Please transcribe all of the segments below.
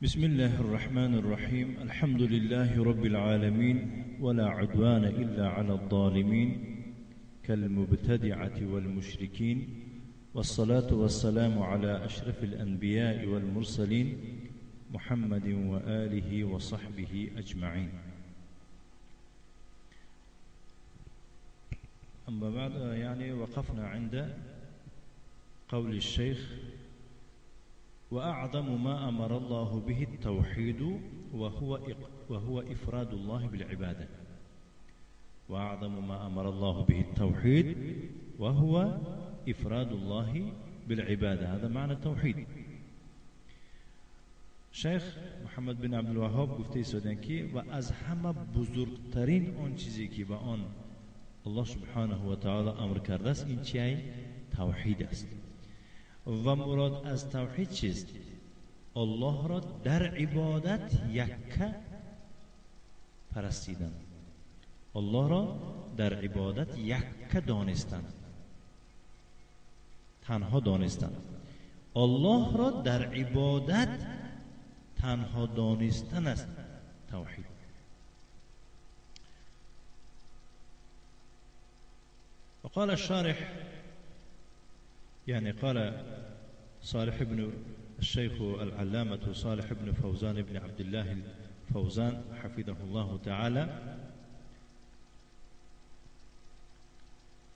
بسم الله الرحمن الرحيم. الحمد لله رب العالمين، ولا عدوان إلا على الظالمين كالمبتدعة والمشركين، والصلاة والسلام على أشرف الأنبياء والمرسلين محمد وآله وصحبه أجمعين. أما بعد، يعني وقفنا عند قول الشيخ: وأعظم ما أمر الله به التوحيد، وهو إفراد الله بالعبادة. وأعظم ما أمر الله به التوحيد وهو إفراد الله بالعبادة، هذا معنى التوحيد. شیخ محمد بن عبدالوهاب گفته ایستادند که و از همه بزرگترین آن چیزی که به آن الله سبحانه و تعالی امر کرده است، این چیه؟ توحید است. و مراد از توحید چیست؟ الله را در عبادت یکه پرستیدن، الله را در عبادت یکه دانستن، تنها دانستن. الله را در عبادت تنها دانستن است توحید. وقال الشارح، يعني قال صالح بن الشيخ العلامة صالح بن فوزان بن عبد الله الفوزان حفظه الله تعالى،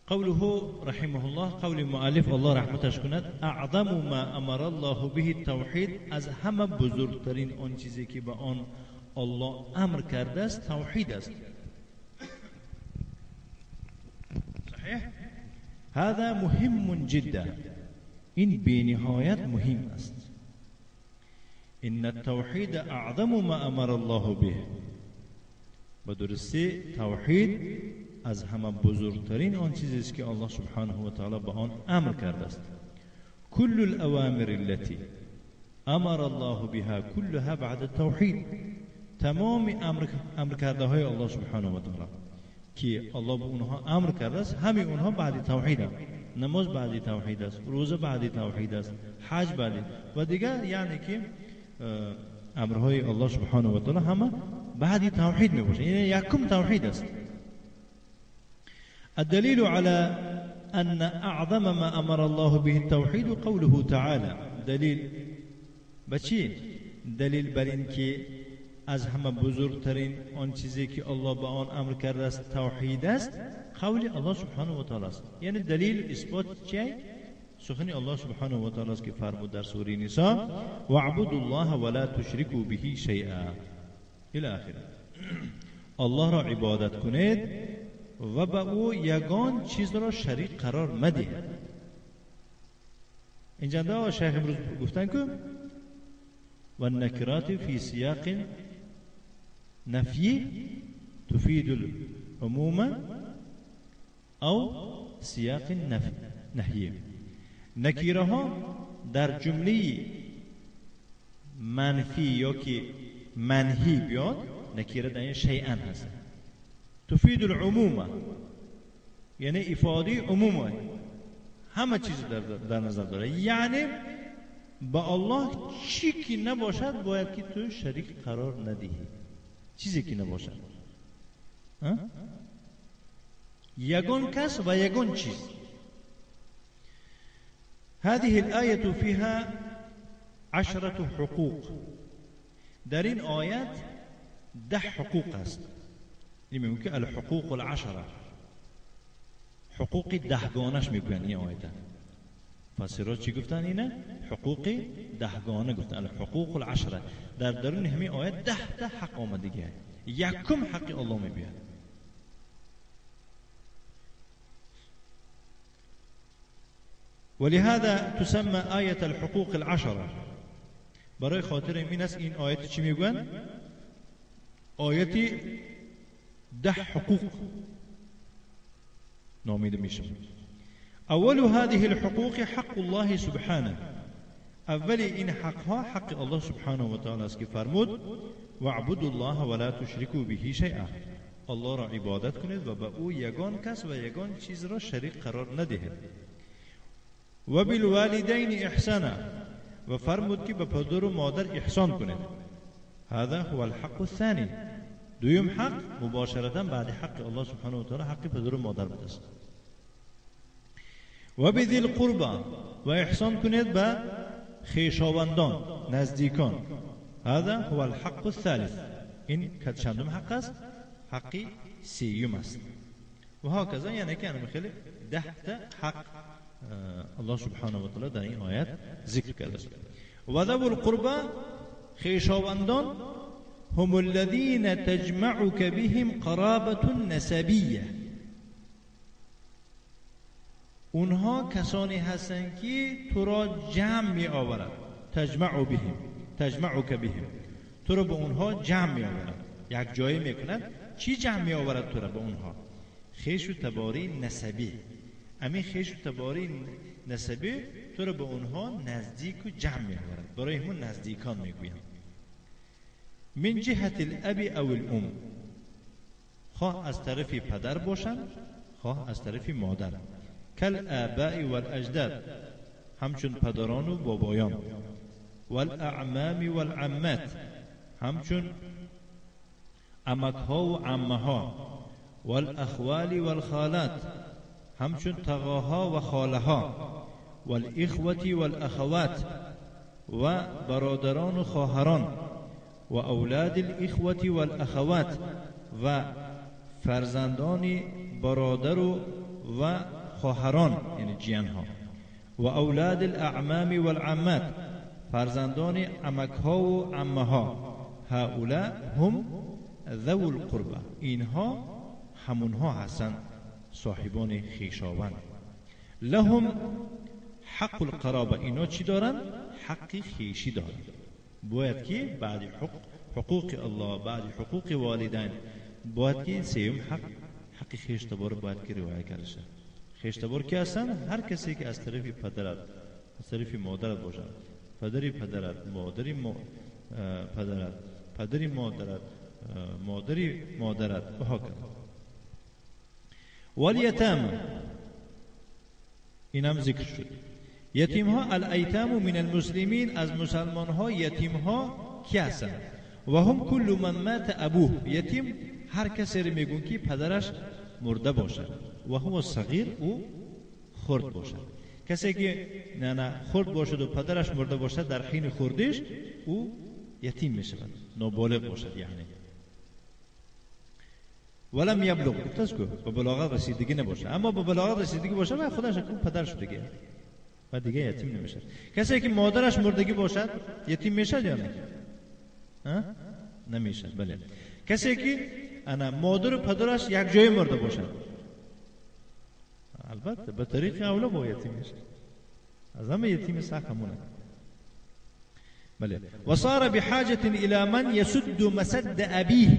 قوله رحمه الله، قول مؤلف الله رحمتش کند، اعظم ما امر الله به التوحید، از همه بزرگترین آن چیزی که به آن الله امر کرده است توحید است. صحیح؟ هذا مهم جدا، این بینهایت مهم است. ان التوحید اعظم ما امر الله به، به درستی توحید از همه بزرگترین آن چیزی است که الله سبحانه و تعالی به آن امر کرده است. كل الاوامر التي امر الله بها كلها بعد التوحید، تمام امر کرده های الله سبحانه و تعالی که الله به اونها امر کرده است، همه اونها بعد توحید است. نماز بعد توحید است، روزه بعد توحید است، حج بعد و دیگر، یعنی که امرهای الله سبحانه و تعالی همه بعد توحید می باشه، یعنی یکم توحید است. الدليل على أن أعظم ما أمر الله به التوحيد قوله تعالى. دلیل بچی؟ دلیل بر این که از همه بزرگترین آن چیزی که الله به آن امر کرده است توحید است، قول الله سبحانه و تعالی است. یعنی دلیل اثبات چیه؟ سخن الله سبحانه و تعالی است که فرمود در سوره نساء: واعبدوا الله ولا تشركوا به شیئا الی آخره. الله را عبادت کنید و به او یگان چیز را شریک قرار مدهید. اینجا شیخ امروز گفتن که و النکرات فی سیاق نفی تفید العموم او سیاق نهی. نکیره ها در جمله منفی یا که منهی بیاد، نکیره در این شیئا هست، تفید العموم، یعنی افاده عموم، همه چیز در نظر داره. یعنی با الله چی که نباشد باید که تو شریک قرار ندهی، چیزی که نباشد، یگان کس و یگان چیز. هذه الآية فيها 10 حقوق. در این آیت 10 حقوق است. این که الحقوق العشره، حقوق دهگانش میگوین این آیت. فسرات چی گفتن اینه؟ حقوق دهگانه گفتن، الحقوق العشره. در درون همین آیت 10 تا حق آمدگی هست. یکم حق الله میبیاد. ولهذا تسمى آیة الحقوق العشره. برای خاطر این است این آیت چی میگوین؟ آیت 10 حقوق نامیده میشه. اول هذه الحقوق حق الله سبحانه. اول این حقها حق الله سبحانه و تعالی است که فرمود: واعبدوا الله ولا تشركوا به شیئا. الله را عبادت کنید و به او یگان کس و یگان چیز را شریک قرار ندهید. و بالوالدین احسانا، و و فرمود که به پدر و مادر احسان کنید. هذا هو الحق الثاني. دویم حق مباشرتا بعد حق الله سبحانه و تعالی حق پدر و مادر بوده است. و بذی القربى و احسان کنید به خویشاوندان، نزدیکان. هذا هو الحق الثالث. این چندم حق است؟ حق سیوم است. و هکذا، یعنی که خیلی 10 تا حق الله سبحانه و تعالی در این آیت ذکر کرده است. و ذوی القربى خویشاوندان هم الذين تجمعك بهم قرابة نسبیه. اونها کسانی هستند که تو را جمع می آورد. تجمع بهم، تجمعك بهم، تو را به اونها جمع می آورد، یک جایی می کند. چی جمع می آورد تو را به اونها؟ خویش و تباری نسبی. همین خویش و تباری نسبی تو را به اونها نزدیک و جمع می آورد. برای همون نزدیکان می گویند. من جهت الاب او الام، خواه از طرف پدر باشند خواه از طرف مادر. کالآباء والاجداد، همچون پدران و بابایان. والاعمام والعمات، همچون عمکها و عمها. والاخوال والخالات، همچون تغاها و خاله ها. والاخوة والاخوات، و برادران و خواهران. و اولاد الاخوة والاخوات، و فرزندان برادر و خواهران یعنی جیانها. و اولاد الاعمام والعمات، فرزندان عمکها و عمها. هؤلاء هم ذو القربى، اینها همونها هستند صاحبان خویشاوند. لهم حق القرابه، اینا چی دارند؟ حق خویشی دارند. باید که بعد حقوق الله، بعد حقوق والدین، باید که سیوم حق، حق خویش تبار باید که رعایت کرده شود. خویش تبار کی هستند؟ هر کسی که از طرف پدرت، از طرف مادرت باشد، پدری پدرت، مادری پدرت، پدری مادرت، مادری مادرت، و هکذا. والیتام، این هم ذکر شد. یتیم ها الایتام من المسلمین، از مسلمان ها یتیم ها کی هستند؟ و هم کل من مات ابوه، یتیم هر کسی رو میگون که پدرش مرده باشد. و هو صغیر، او خرد باشد. کسی که نه خرد باشد و پدرش مرده باشد در حین خردش، او یتیم میشود، نابالغ باشد یعنی. ولم یبلغ، گفت که به بلاغت رسیدگی نباشه. اما به بلاغت رسیدگی باشه و خودش پدرش دیگه و دیگه یتیم نمیشه. کسی که مادرش مردگی باشد یتیم میشه یا نه؟ نمیشه. بله. کسی که انا مادر و پدرش یک جای مرده باشد، البته به طریق اولا با یتیم میشه. از همه یتیم سخت همونه. بله. و صار بحاجة الى من یسد مسد ابیه.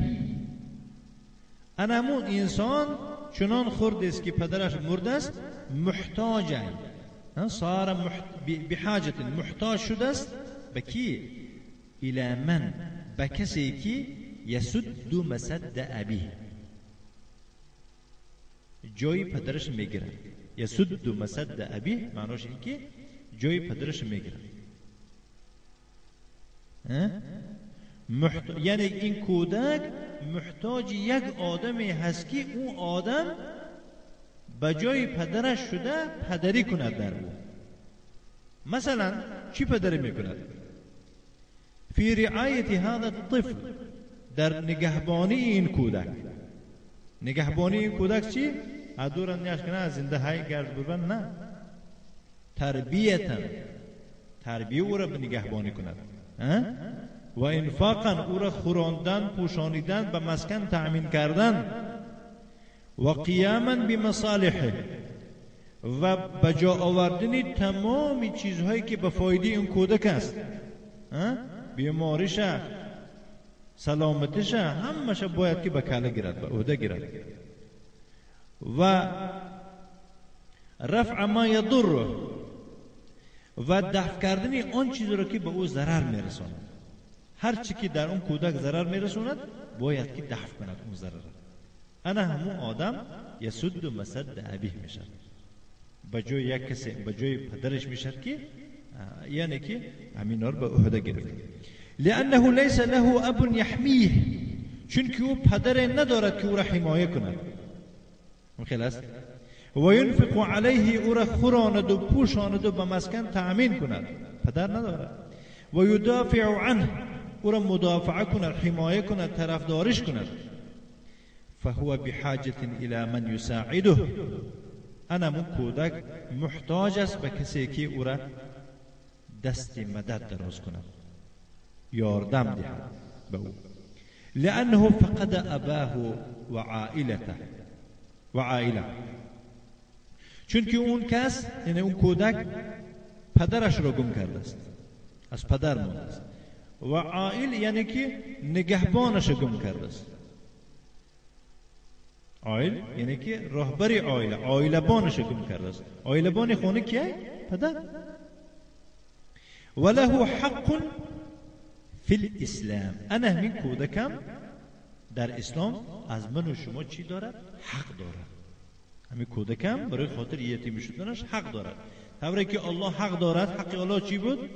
انا همون انسان چنان خرد است که پدرش مرده است، محتاج، صار بحاجة، محتاج شده است به کی؟ الى من، به کسی که یسد مسد ابیه، جای پدرش میگیره. یسد مسد ابیه معناش این که جای پدرش میگیره. یعنی این کودک محتاج یک آدمی هست که اون آدم به جای پدرش شده پدری کند در او. مثلا چی پدری میکند؟ فی رعایت هذا الطفل، در نگهبانی این کودک. نگهبانی این کودک چی؟ ادورن نیاش کنه زنده های گرد بربن، نه، تربیتا، تربیه او را به نگهبانی کند. و انفاقا، او را خوراندن، پوشانیدن، به مسکن تأمین کردن. و قیاما بمصالحه، و به جا آوردن تمام چیزهایی که به فایده این کودک است، بیماریش، سلامتش، همش باید که به کله گیرد، به عهده گیرد. و رفع ما یضره، و دفع کردن آن چیز را که به او ضرر میرساند. هر چی که در اون کودک ضرر میرساند باید که دفع کند اون ضرر. انا همون آدم یسد مسد ابیه میشد، به جای یک کسی، به جای پدرش میشد که یعنی که همینا رو به عهده گرفت. لأنه لیس له اب یحمیه، چون که او پدر ندارد که او را حمایه کند. خیلی است. و ینفق علیه، او را خوراند و پوشاند و به مسکن تأمین کند، پدر ندارد. و یدافع عنه، او را مدافعه کند، حمایه کند، طرفدارش کند. فهو بحاجة الى من یساعده، انا من کودک محتاج است به کسی که او را دست مدد دراز کند، یاردم دهد به او. لأنه فقد اباه و عائلته و عائله، چون که اون کس یعنی اون کودک پدرش را گم کرده است، از پدر مانده است، و عائل یعنی که نگهبانش را گم کرده است. عائل یعنی که راهبر عائله، عائله بانش را گم کرده است. عائله بان خانه کیه؟ پدر. و له حق فی الاسلام، انا همین کودکم در اسلام از من و شما چی دارد؟ حق دارد. همین کودکم برای خاطر یتیم شدنش حق دارد. طوری که الله حق دارد، حق الله چی بود؟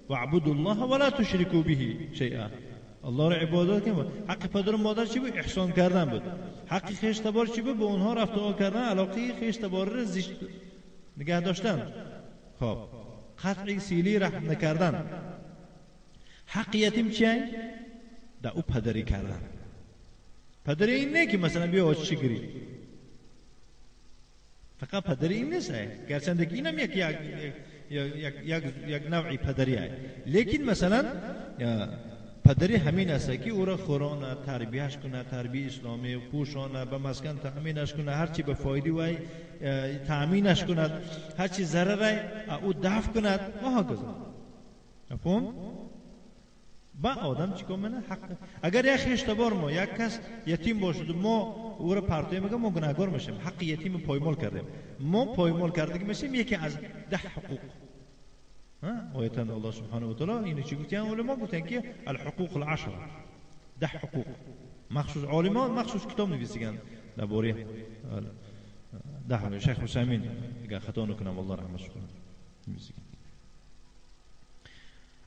واعبدوا الله ولا تشركوا به شیئا، الله را عبادت کن. حق پدر و مادر چی بود؟ احسان کردن بود. حق خویش تبار چی بود؟ به اونها رفتار کردن، علاقه خویش تبار را زشت نگه داشتن، خب قطع سیلی رحم نکردن. حق یتیم چیه؟ در او پدری کردن. پدری این نه که مثلا بیا آتشی گیری، فقط پدری این نیست، گرچند که اینم یک یک یک یک یک نوعی پدری است، لیکن مثلا پدری همین است که او را خورانه، تربیهش کنه، تربیه اسلامی، پوشانه، به مسکن تأمینش کنه، هرچی به فایده وی تأمینش کند، هرچی ضرر او دفع کند و هکذا. مفهوم؟ با آدم چیکار منه؟ حق. اگر یک خویشتبار ما یک کس یتیم باشد و ما او را پرتوی میگم، ما گناهگار میشیم، حق یتیم پایمال کردیم. ما پایمال کردگی میشیم یکی از 10 حقوق. آیتاً الله سبحانه و تعالی اینو چی گفتن؟ علما گفتن که الحقوق العشر، 10 حقوق. مخصوص علما مخصوص کتاب نویسیدن درباره 10. شیخ حسین اگر خطا نکنم الله رحمتش کنه نویسیدن.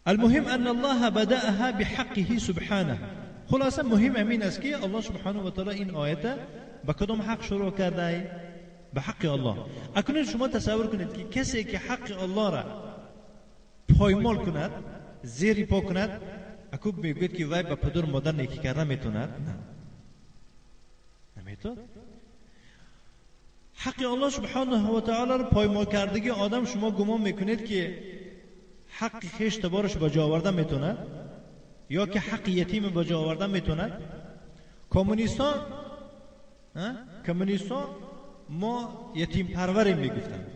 المهم أن الله بدأها بحقه سبحانه. خلاصه مهم امین است که الله سبحانه و تعالی این آیت به کدام حق شروع کرده؟ به حق الله. اکنون شما تصور کنید که کسی که حق الله را پایمال کند، زیر پا کند، اکو میگوید که وای به پدر مادر نیکی کردن میتوند؟ نه، نمیتوند. حق الله سبحانه و تعالی را پایمال کردگی آدم، شما گمان میکنید که حق خویش تبارش به جا آوردن میتونه؟ یا که حق یتیم به جا آوردن میتونه؟ کمونیستان ما یتیم پروریم میگفتن،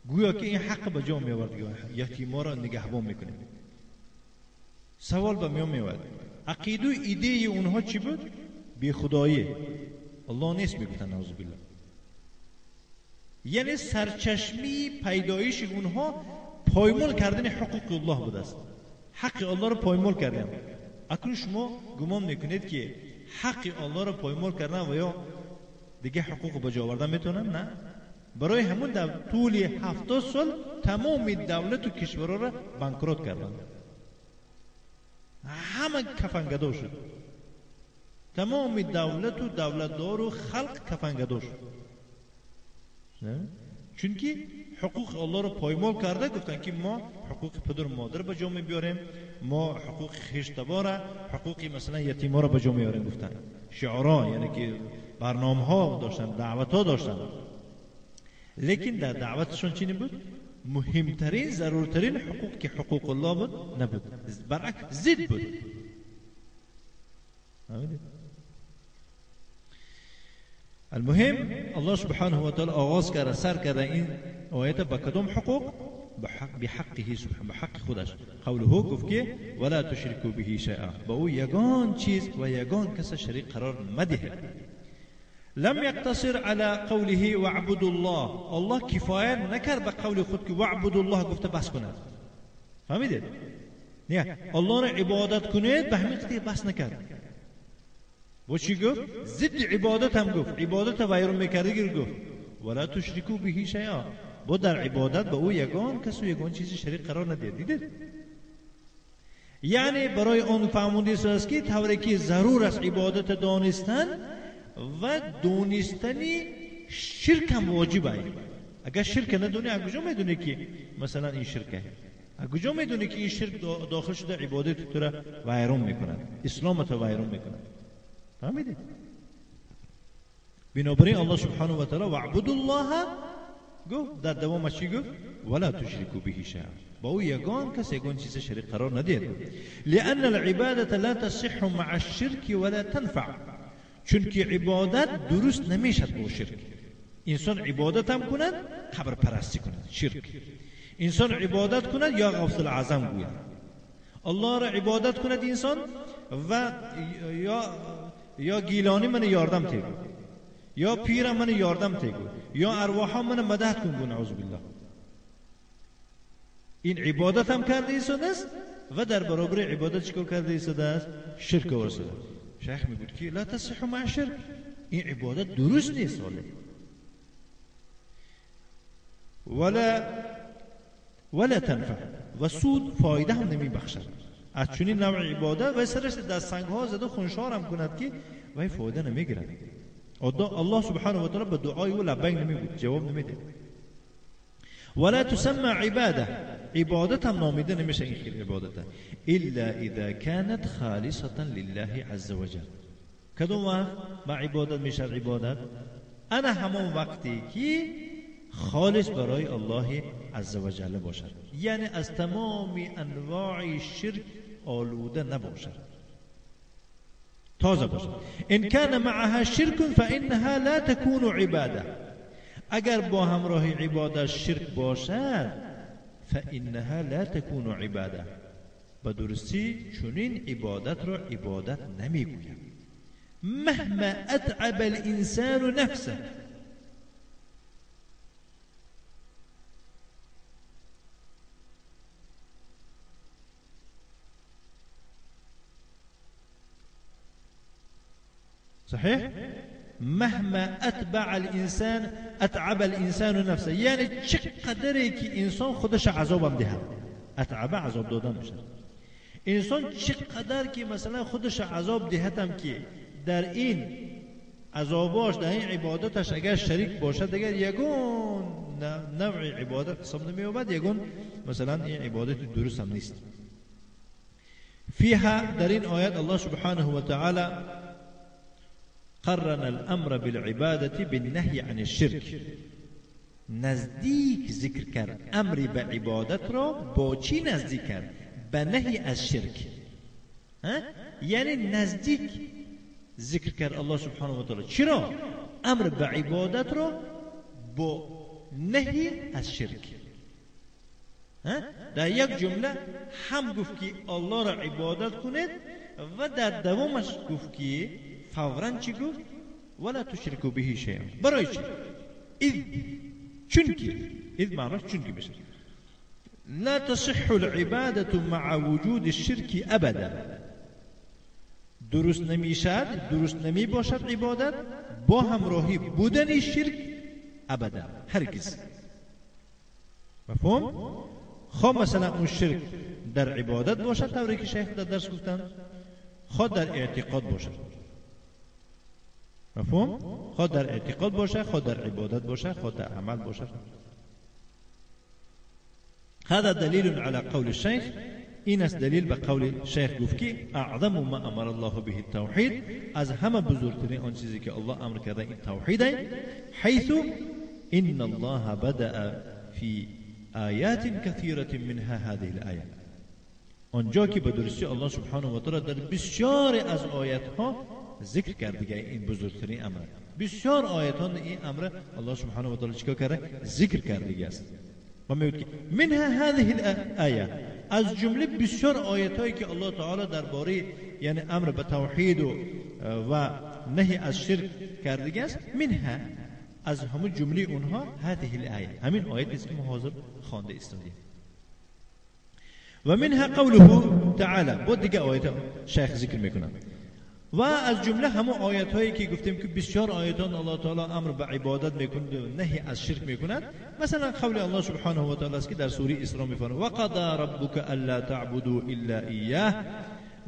گویا که این حق به جا میآورد، یتیما را نگهبان میکنیم. سوال به میان میآید عقیده و ایده اونها چی بود؟ بی خدایی، الله نیست میگفتن، نعوذ بالله. یعنی سرچشمی پیدایش اونها پایمال کردن حقوق الله بوده است، حق الله را پایمال کردن. اکنون شما گمان میکنید که حق الله را پایمال کردن و یا دیگه حقوق به جا آوردن میتونن؟ نه. برای همون در طول 70 سال تمام دولت و کشورها را بانکروت کردن، همه کفنگدو شد، تمام دولت و دولتدار و خلق کفنگدو شد. چون که حقوق الله را پایمال کرده، گفتن که ما حقوق پدر و مادر به جا می‌بیاریم، ما حقوق خویش تبار، حقوق مثلا یتیما را به جا میاریم. گفتن شعارها، یعنی که برنامه ها داشتن، دعوت ها داشتن، لیکن در دعوتشون چی بود؟ مهمترین ضرورترین حقوق که حقوق الله بود نبود، برعکس ضد بود. المهم الله سبحانه و تعالی آغاز کرده، سر کرده این آیت با کدام حقوق؟ بحقه سبحانه، به حق خودش. قوله گفت که ولا تشركوا به شیئا، با او یگان چیز و یگان کس شریک قرار مدهید. لم يقتصر على قوله واعبدوا الله، الله کفایت نکرد به قول خود که واعبدوا الله گفته بس کند. فهمیدید؟ نه، الله را عبادت کنید به همین قضیه بس نکرد. با چی گفت؟ ضد عبادت هم گفت، عبادت ویران میکردگی گفت ولا تشركوا به شیئا، با در عبادت با او یگان کس و یگان چیزی شریک قرار ندهد. دیدید؟ یعنی برای آن فهمونده است که طوری که ضرور است عبادت دانستن و دانستنی شرک هم واجب است. اگر شرک ندونی از کجا میدونی که مثلا این شرکه؟ از کجا میدونی که این شرک داخل شده عبادت تو را ویران میکند، اسلام تو ویران میکند؟ فهمیدید؟ بنابراین الله سبحانه و تعالی واعبدوا الله گفت، در دوام چی گفت؟ ولا تشركوا به شيئا، با او یگان کس یگان چیز شریک قرار ندهید. لأن العبادة لا تصح مع الشرك ولا تنفع، چون که عبادت درست نمیشد با شرک. انسان عبادت هم کند قبر پرستی کند، شرک. انسان عبادت کند یا غوث الاعظم گوید، الله را عبادت کند انسان و یا گیلانی من یاردم تیگو، یا پیر من یاردم تیگو، یا ارواح من مدد کن گو، نعوذ بالله. این عبادت هم کرده ایستاده است و در برابر عبادت چیکار کرده ایستاده است؟ شرک آورده. شیخ میگوید که لا تصح مع شرک، این عبادت درست نیست. ولا تنفع، و سود فایده هم نمی بخشد از چنین نوع عبادت. و سرش در سنگ ها زده خونشار هم کند که و فایده نمیگیرد. الله سبحانه و تعالی به دعای او لبیک نمیگوید، جواب نمیده. ولا تسمى عباده، عبادت هم نامیده نمیشه این خیلی عبادت، الا اذا كانت خالصة لله عز وجل. کدوم وقت ما عبادت میشه عبادت؟ انا همون وقتی که خالص برای الله عز وجل باشد، یعنی از تمام انواع شرک آلوده نباشد، تازه باشد. ان كان معها شرک فانها لا تكون عباده، اگر با همراه عبادت شرک باشد فانها لا تكون عباده، به درستی چنین عبادت را عبادت نمیگوید. مهما اتعب الانسان نفسه، صحيح؟ مهما اتبع الانسان اتعب الانسان نفسه، یعنی چقدری که انسان خودش عذابم دهد، اتعب عذاب دادن میشه. انسان چقدر که مثلا خودش عذاب دهدم که در این عذاباش، در این عبادتش اگر شریک باشد، دیگر یگون نوع عبادت حساب نمی‌یابد، یگون مثلا این عبادت درست هم نیست. فيها در این آیت الله سبحانه و تعالی قرن الامر بالعبادة بالنهي عن الشرك، نزدیک ذکر کرد امر به عبادت را با چی نزدیک کرد؟ به نهی از شرک. یعنی نزدیک ذکر کرد الله سبحانه و تعالی. چرا؟ امر به عبادت را با نهی از شرک. در یک جمله هم گفت که الله را عبادت کنید و در دوامش گفت که فوراً چی گفت؟ ولا تشركوا به شيئا. برای چی؟ اذ، چونکی، اذ معناش چونکی بشه. لا تصح العبادة مع وجود الشرك ابدا، درست نمیشد، درست نمی باشد عبادت با همراهی بودن شرک ابدا، هرگز. مفهوم؟ خب مثلا اون شرک در عبادت باشد طوری که شیخ در درس گفتن، خود در اعتقاد باشد. مفهوم؟ خود در اعتقاد باشه، خود در عبادت باشه، خود در عمل باشه. هذا دلیل على قول الشیخ، این است دلیل به قول شیخ گفت که اعظم ما امر الله به التوحید، از همه بزرگترین آن چیزی که الله امر کرده این توحید، حيث ان الله بدأ في آیات كثيرة منها هذه الآیه. آنجا که به درستی الله سبحانه و تعالی در بسیار از آیت ها ذکر کرد دیگه این بزرگترین امر، بسیار آیت ها این امر الله سبحانه و تعالی چیکار کرده؟ ذکر کرد دیگه است. و میگه که منها هذه الآیه، از جمله بسیار آیت هایی که الله تعالی درباره یعنی امر به توحید و نهی از شرک کرد دیگه است، منها از همون جمله اونها هذه الآیه، همین آیت است که ما حاضر خوانده استادیم. و منها قوله تعالی، بود دیگه آیت شیخ ذکر میکنه. و از جمله همه آیت هایی که گفتیم که بسیار آیتان الله تعالی امر به عبادت میکند و نهی از شرک میکند. مثلا قول الله سبحانه و تعالی است که در سوره اسراء میفرماید و قضى ربک الا تعبدوا الا ایاه،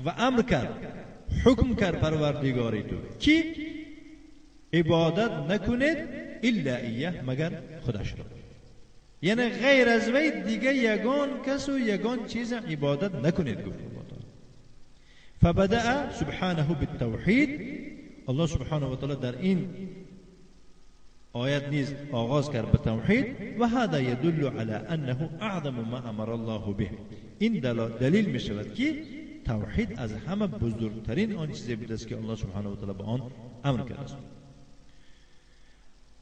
و امر کرد، حکم کرد پروردگاری تو که عبادت نکنید الا ایاه، مگر خودش را، یعنی غیر از وی دیگه یگان کس و یگان چیز عبادت نکنید، گفت الله تعالی. فبدأ سبحانه بالتوحید، الله سبحانه و تعالی در این آیت نیز آغاز کرد به توحید. و هذا يدل على انه اعظم ما امر الله به، این دلیل می شود که توحید از همه بزرگترین آن چیزی بوده است که الله سبحانه و تعالی به آن امر کرده است.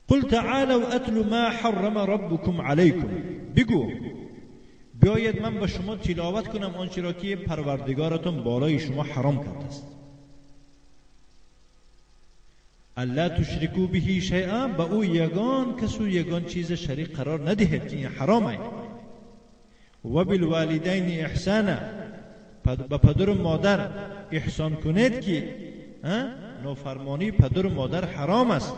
قل تعالوا اتل ما حرم ربكم علیکم، بگو بیاید من به شما تلاوت کنم آنچه را که پروردگارتون بالای شما حرام کرده است. الا تشرکوا به شیئا، به او یگان کس و یگان چیز شریک قرار ندهید که این حرام است. و بالوالدین احسانا، به پدر و مادر احسان کنید که نافرمانی پدر و مادر حرام است.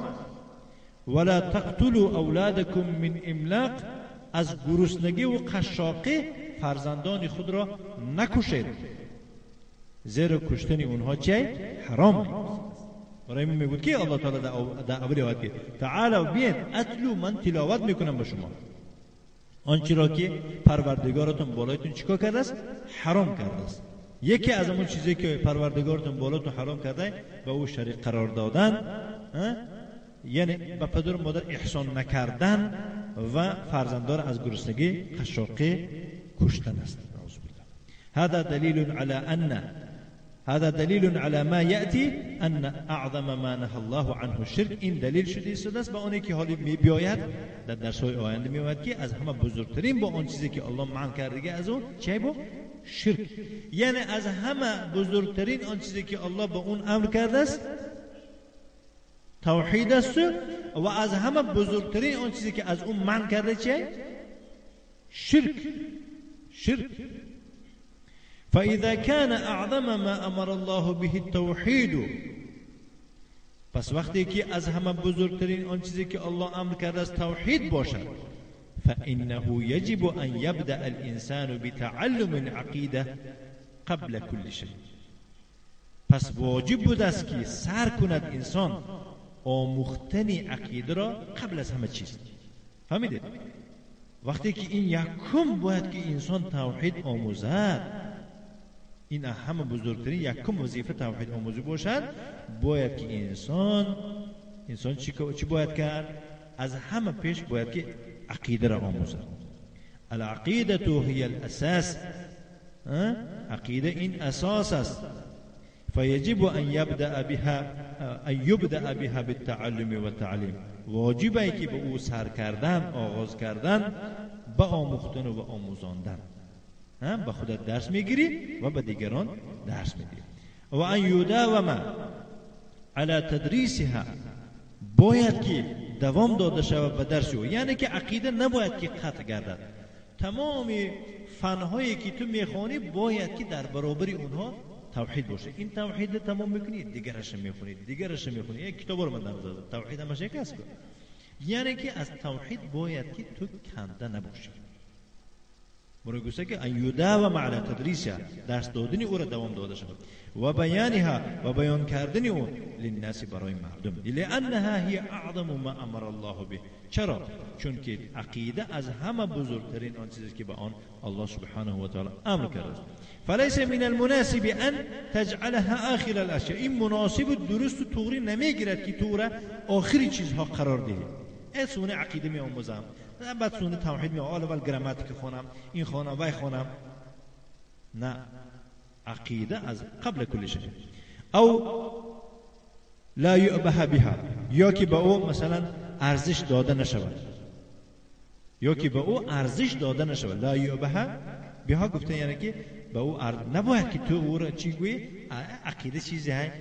ولا تقتلوا اولادکم من املاق، از گرسنگی و قشاقی فرزندان خود را نکشید، زیرا کشتن اونها چه؟ حرام. برای من میگوید که الله تعالی در اول آیت که تعالوا بیاید اتلو، من تلاوت میکنم به شما آنچه را که پروردگارتون بالایتون چیکار کرده است؟ حرام کرده است. یکی از اون چیزی که پروردگارتون بالاتون حرام کرده به او شریک قرار دادن، یعنی به پدر و مادر احسان نکردن و فرزندان از گرسنگی قشاقی کشتن است. نعوذ بالله. هذا دلیل على ان هذا دلیل على ما یأتی ان اعظم ما نهى الله عنه الشرک. این دلیل شده است به آنی که حالی می بیاید در درس‌های آینده می آید که از همه بزرگترین با آن چیزی که الله منع کرده از اون چه بود؟ شرک. یعنی از همه بزرگترین آن چیزی که الله به اون امر کرده است توحید است، و از همه بزرگترین آن چیزی که از اون منع کرده چه؟ شرک. شرک. فإذا كان أعظم ما أمر الله به التوحید، پس وقتی که از همه بزرگترین آن چیزی که الله امر کرده است توحید باشد، فإنه يجب أن يبدأ الإنسان بتعلم العقیده قبل كل شيء. پس واجب بود است که سر کند انسان آموختن عقیده را قبل از همه چیز. فهمیدید؟ وقتی که این یکم باید که انسان توحید آموزد، این همه بزرگترین یکم وظیفه توحید آموزی باشد، باید که انسان چی باید کرد؟ از همه پیش باید که عقیده را آموزد. العقیده هی الاساس، عقیده این اساس است. فیجب ان یبدأ بها، ان یبدأ بها بالتعلم والتعلیم. واجب که به او سر کردن، آغاز کردن به آموختن و آموزاندن. به خودت درس میگیری و به دیگران درس میدی. و ان یداوم علی تدریسها، باید که دوام داده شود به درس او. یعنی که عقیده نباید که قطع گردد. تمام فنهایی که تو میخوانی باید که در برابر اونها توحید باشه. این توحید تمام میکنی، دیگرش میخونی، دیگرش میخونی. یک کتاب رو من در نظر دارم، توحید همش یک است. یعنی که از توحید باید که تو کنده نباشی. برای گفته که ان یداوم علی تدریسها، درس دادن او را دوام داده شود، و بیانها و بیان کردن او للناس برای مردم، لانها هی اعظم ما امر الله به. چرا؟ چون که عقیده از همه بزرگترین آن چیزی که به آن الله سبحانه و تعالی امر کرده است. فلیس من المناسب ان تجعلها آخر الاشیاء. این مناسب و درست و طوری نمیگیرد که تو را آخری چیزها قرار دهی. ای سونه عقیده می آموزم، بعد سونه توحید می آموزم، اول گراماتیک خونم، این خونم، وای خونم. نه، عقیده از قبل کل شیء. او لا یؤبه بها، یا که به او مثلا ارزش داده نشود، یا که به او ارزش داده نشود. لا یؤبه بها گفته یعنی که به او نباید که تو او را چی گویی؟ عقیده چیزی هست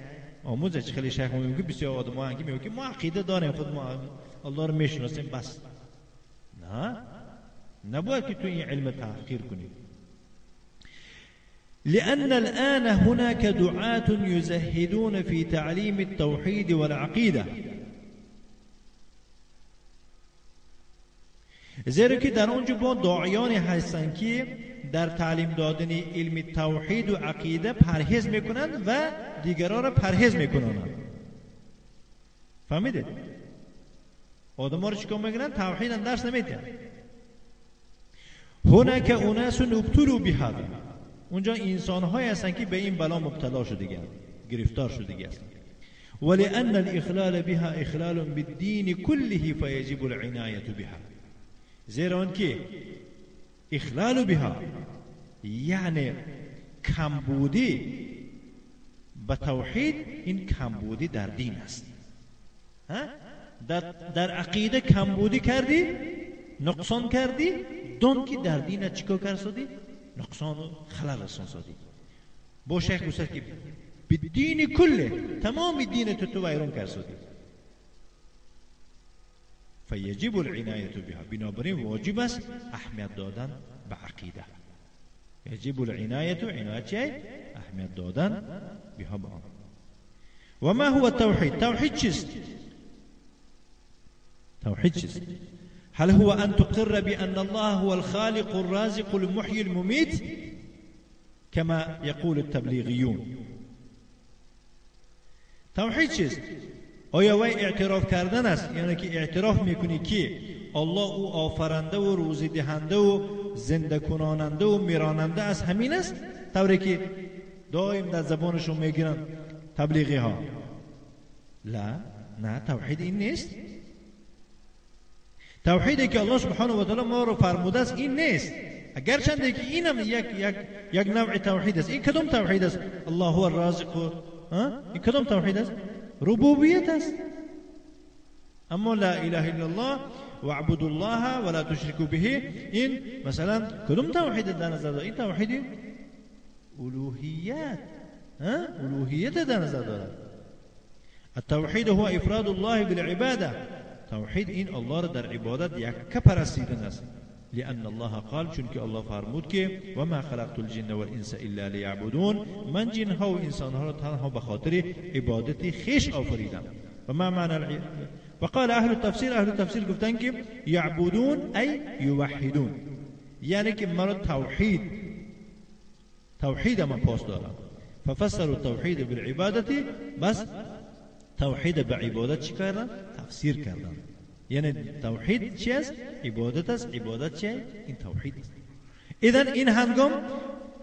آموزش. خیلی شیخ میگه بسیار آدم‌ها هستن که میگه ما عقیده داریم، خود ما الله رو میشناسیم بس. نه، نباید که تو این علم تحقیر کنی. لأن الآن هناك دعاة يزهدون في تعليم التوحيد والعقيدة. زیرا که در اونجا با داعیانی هستند که در تعلیم دادن علم توحید و عقیده پرهیز میکنند و دیگران را پرهیز میکنند. فهمیدید؟ آدم ها رو چیکار میکنند؟ توحید هم درس نمیدن. هناك اناس ابتلوا بهذا. اونجا انسان هایی هستند که به این بلا مبتلا شده، گرفتار شده هستند. ولأن الإخلال بها إخلال بالدين كله فيجب العناية بها. زیرا آنکه اخلال بها یعنی کمبودی به توحید، این کمبودی در دین است. در عقیده کمبودی کردی، نقصان کردی، دون که در دین چیکار کردی؟ نقصان و خلل رسان سادی. با شیخ گفت که به دین کله، تمام دین تو ویران کردی. فیجب العنایة بها. بنابراین واجب است اهمیت دادن به عقیده. یجب العنایة، عنایت چیه؟ اهمیت دادن بها، به آن. و ما هو التوحید؟ توحید چیست؟ توحید چیست؟ هل هو أن تقر بأن الله هو الخالق الرازق المحيي المميت كما يقول التبلیغیون؟ توحید چیست؟ آیا وی اعتراف کردن است؟ یعنی که اعتراف میکنی که الله او آفرنده و روزی دهنده و زنده کناننده و میراننده است، همین است؟ طوری که دائم در زبانشون میگیرن تبلیغی ها. لا، نه، توحید این نیست. توحیدی که الله سبحانه و تعالی ما رو فرموده است این نیست. اگرچنده که اینم یک نوع توحید است. این کدام توحید است؟ الله هو الرازق. این کدام توحید است؟ ربوبیت است. اما لا اله الا الله واعبدوا الله ولا تشركوا به، این مثلا کدام توحید در نظر داره؟ این توحید الوهیت، الوهیت در نظر داره. التوحید هو افراد الله بالعباده. توحید این الله را در عبادت یک پرستیدن است. لأن الله قال، چون که الله فرمود که و ما خلقت الجن والانس الا لیعبدون، من جن ها و انسان ها را تنها به خاطر عبادت خیش آفریدم. و ما معنی وقال اهل التفسیر، اهل التفسیر گفتن که یعبدون ای یوحدون، یعنی که مرا توحید من پاس دارم. ففسروا التوحید بالعبادت، بس توحید به عبادت چی کردن؟ تفسیر کردن. یعنی توحید چی است؟ عبادت است. عبادت چی؟ این توحید است. اذن این هنگام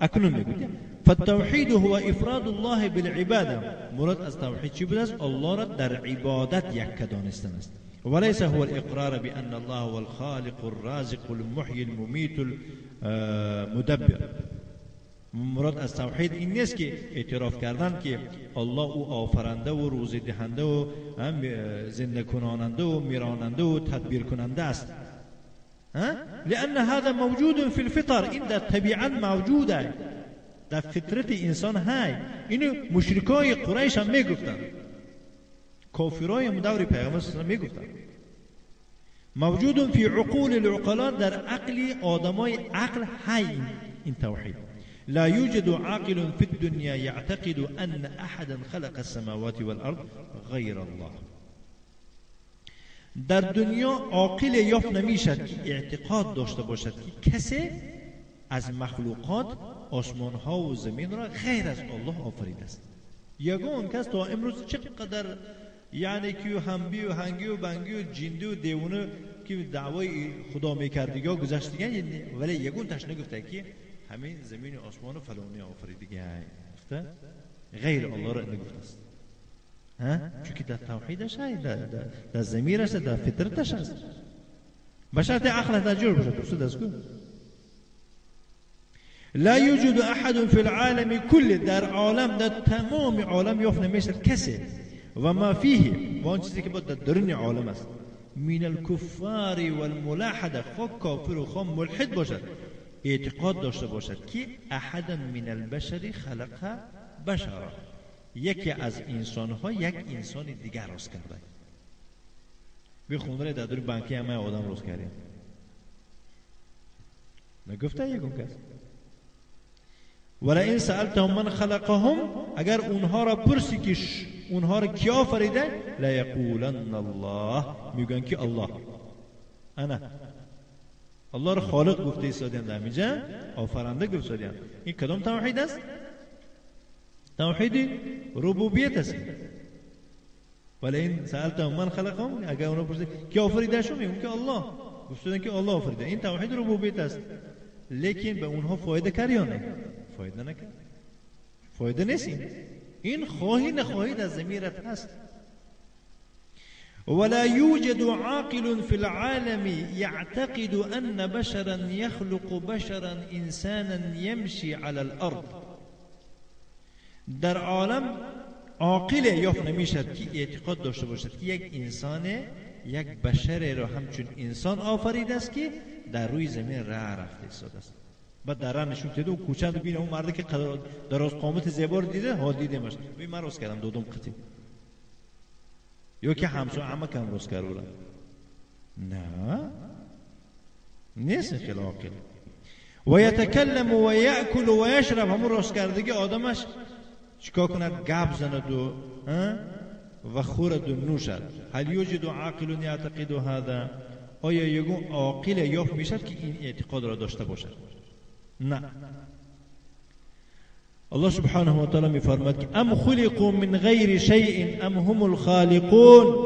اکنون میگوید فالتوحید هو افراد الله بالعباده. مراد از توحید چی بوده است؟ الله را در عبادت یک دانستن است. وليس هو الاقرار بان الله هو الخالق الرازق المحيي المميت المدبر. مراد از توحید این نیست که اعتراف کردن که الله او آفرنده و روزی دهنده و زنده کناننده و میراننده و تدبیر کننده است. لأن هذا موجود في الفطر، این در طبیعت موجوده، در فطرت انسان های. اینو مشرکای قریش هم میگفتن، کافرای مدور پیغمبر صلی الله علیه و میگفتن. موجود فی عقول العقلاء، در عقل آدمای عقل های این توحید. لا يوجد عاقل في الدنيا يعتقد أن أحدا خلق السماوات والأرض غير الله. در دنیا عاقل یافت نمیشد که اعتقاد داشته باشد که کسی از مخلوقات آسمان ها و زمین را غیر از الله آفریده است. یگان کس تا امروز چقدر یعنی که همبی و هنگی و بنگی و جندی و دیوانه که دعوای خدا میکردگی گذشتگی، ولی یگان تش نگفته که همین زمین و آسمان و فلانی آفریدگی گفته، غیر الله را نگفته است. چون که در توحیدش هست، در ضمیرش، در فطرتش هست. به شرط عقل در جور باشد. درست است. لا یوجد احد فی العالم کل، در عالم، در تمام عالم یافت نمیشد کسی و ما فیه، و آن چیزی که باید در درون عالم است، من الکفار والملاحده، خواه کافر و خواه ملحد باشد، اعتقاد داشته باشد که احدا من البشر خلق بشرا، یکی از انسانها یک انسان دیگر راست کرده. بی خونده در دور بانکی همه آدم راست کرده نگفته یکون کس. ولئن سألتهم من خلقهم، اگر اونها را پرسی که اونها را کی آفریده، لیقولن الله، میگن که الله. انا الله را خالق گفته ایستادیم در اینجا، آفرنده گفته ایستادیم. این کدام توحید است؟ توحید ربوبیت است. ولئن سألتهم من خلقهم، اگر اونها پرسی کی آفریده شون، میگن که الله. گفتن که الله آفریده. این توحید ربوبیت است. لیکن به اونها فایده کرد یا نه؟ فایده نکرد، فایده نیست. این خواهی نخواهی در ضمیرت هست. ولا يوجد عاقل في العالم يعتقد أن بشرا يخلق بشرا إنسانا يمشي على الأرض. در عالم عاقل یافت نمیشد که اعتقاد داشته باشد که یک انسان، یک بشر را همچون انسان آفریده است که در روی زمین راه رفته ایستاده است. بعد در راه نشون داده و کوچه بینه اون مرده که دراز قامت زیبا رو دیده، ها دیدمش، ببین من راست کردم دادم قطعی، یا که همسایه عمه کم راست کرد. نه، نیست خیلی عاقل. و یتکلم و یأکل و یشرب، همون راست کردگی آدمش چیکار کند؟ گپ زند و خورد و نوشد. هل یوجد عاقل یعتقد هذا؟ آیا یگون عاقل یافت میشد که این اعتقاد را داشته باشد؟ نه. الله سبحانه و تعالی میفرماد که ام خلقوا من غیر شیء ام هم الخالقون،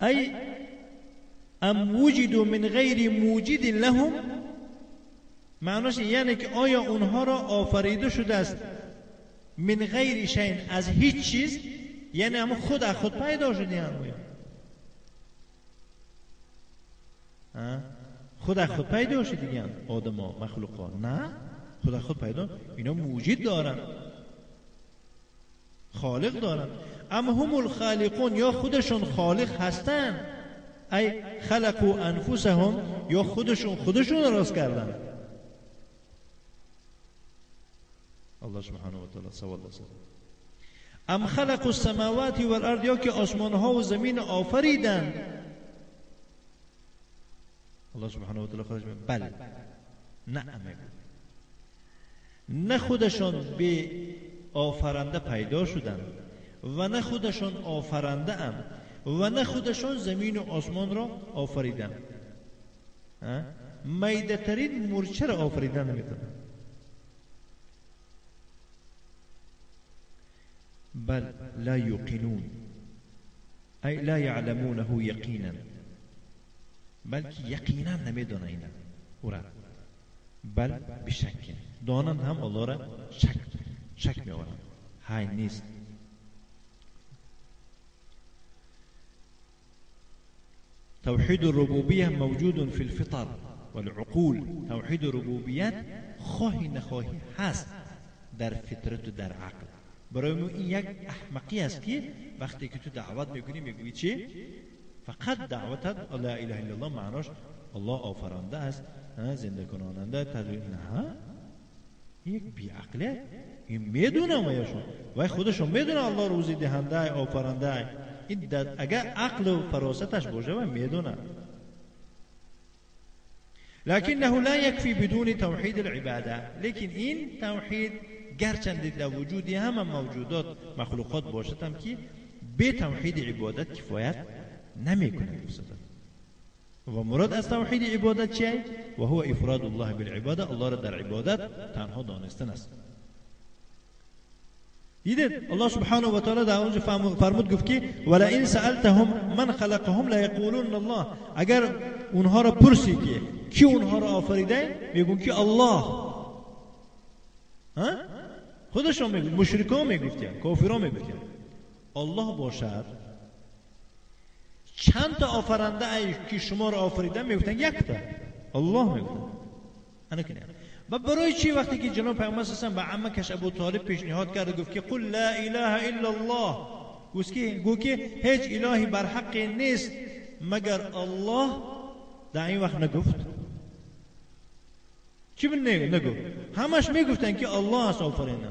ای ام وجدوا من غیر موجد لهم. معناش یعنی که آیا اونها را آفریده شده است من غیر شیء، از هیچ چیز، یعنی هم خود از خود پیدا شده، خود از خود پیدا شده دیگه آدم ها مخلوق ها. نه، خود از خود پیدا، اینا موجد دارن، خالق دارن. اما هم الخالقون، یا خودشون خالق هستن، ای خلقوا انفسهم، یا خودشون خودشون راست کردن. الله سبحانه و تعالی سوال دست. ام خلقوا السماوات والارض، یا که آسمان ها و زمین آفریدن. الله سبحانه و تعالی خودش میگه بل، نه، نه خودشون به آفرنده پیدا شدن و نه خودشون آفرنده ام و نه خودشون زمین و آسمان را آفریدن. میده ترین مورچه را آفریدن نمیتونن. بل لا یوقنون، ای لا یعلمونه یقینا، بلکه یقینا نمیدونن اینا او را، بل بشک دانند هم الله را شک میآورند، های نیست. توحید الربوبیه موجود فی الفطر والعقول. توحید الربوبیت خواهی نخواهی هست در فطرت و در عقل. برای ما این یک احمقی است که وقتی که تو دعوت میکنی میگویی چی؟ فقط دعوتت لا اله الا الله، معناش الله آفرنده است، زنده کناننده، تدوین. نه، یک بیعقله. این میدونه وایشون، وای خودشون میدونه الله روزی دهنده آفرنده. این اگر عقل و فراستش باشه و میدونه. لكنه لا يكفي بدون توحید العباده. لیکن این توحید گرچند در وجود همه موجودات مخلوقات باشد هم که به توحید عبادت کفایت نمیکنه. و مراد از توحید عبادت چیه؟ و هو افراد الله بالعباده، الله را در عبادت تنها دانستن است. دیدید الله سبحانه و تعالی در اونجا فرمود گفت که ولئن سألتهم من خلقهم لیقولون الله. اگر اونها را پرسی که کی اونها را آفریده، میگون که الله. ها؟ خودشون میگون، مشرکان میگفتن، کافران میگفتن الله باشد. چند تا آفرنده ای که شما را آفریده؟ میگفتن یک تا الله میگفتن. انا کنه و برای چی وقتی که جناب پیامبر صلی الله علیه و به عمکش ابو طالب پیشنهاد کرد و گفت که قل لا اله الا الله، گفت که هیچ الهی بر حق نیست مگر الله، در این وقت نگفت. چی نگفت؟ همش میگفتن که الله است آفریننده.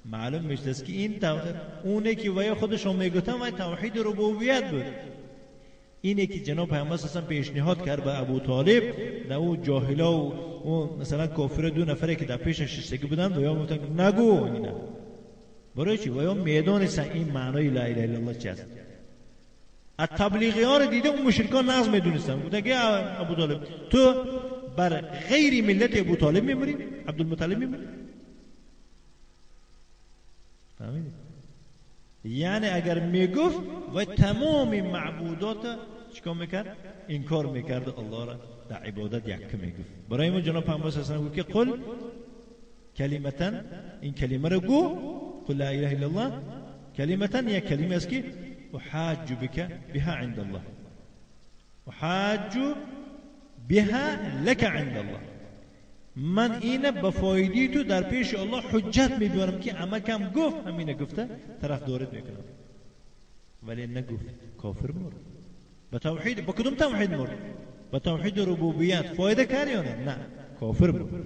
معلوم میشه که این اونه که ویا خودشون میگفتن و توحید ربوبیت بود. اینه که جناب پیامبر صلی پیشنهاد کرد به ابو طالب، نه او جاهلا و او مثلا کافر دو نفره که در پیشش نشسته بودند و یا گفتن نگو اینا. برای چی؟ و یا میدونستن این معنای لا اله الا الله چی است. از تبلیغی ها رو دیده اون مشرکان نظم میدونستن. گفتن که ابو طالب تو بر غیر ملت ابو طالب میمری، عبدالمطلب میمری. فهمیدی؟ یعنی اگر میگفت و تمام معبودات چیکار میکرد؟ انکار میکرد، الله را در عبادت یک میگفت. برای ما جناب پیامبر صلی الله علیه و گفت که قل کلمتن، این کلمه رو گو، قل لا اله الا الله، کلمتن یک کلمه است که احاج بك بها عند الله، احاج بها لك عند الله. من اینه به فایده تو در پیش الله حجت میبرم که عمکم گفت همینه گفته، طرف دارت میکنم. ولی نگفت، کافر مرد. به توحید، با کدوم توحید مرد؟ به توحید ربوبیت. فایده کرد یا نه؟ نه، کافر بود.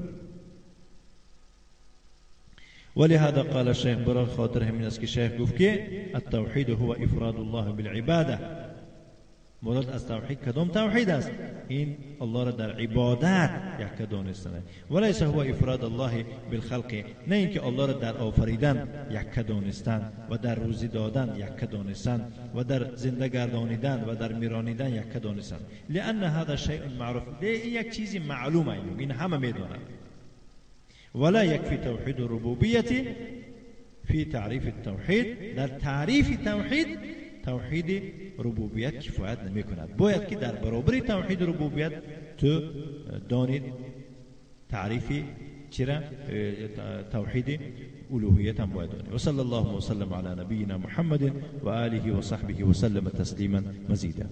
ولهذا قال الشيخ برای خاطر همین است که شیخ گفت که التوحید هو افراد الله بالعباده. مراد از توحید کدام توحید است؟ این الله را در عبادت یک دانستن. وليس هو افراد الله بالخلق، نه اینکه الله را در آفریدن یک دانستن و در روزی دادن یک دانستن و در زنده گردانیدن و در میرانیدن یک دانستن. لان هذا شیء معروف، این یک چیزی معلومه، این همه میدونند. ولا يكفي توحيد الربوبية في تعريف التوحيد. در تعریف توحید، توحید ربوبیت کفایت نمی کند. باید که در برابر توحید ربوبیت تو دانید تعریف چرا توحید الوهیت هم باید دانید. و صلی الله وسلم على نبینا محمد و آله و صحبه وسلم تسلیما مزیدا.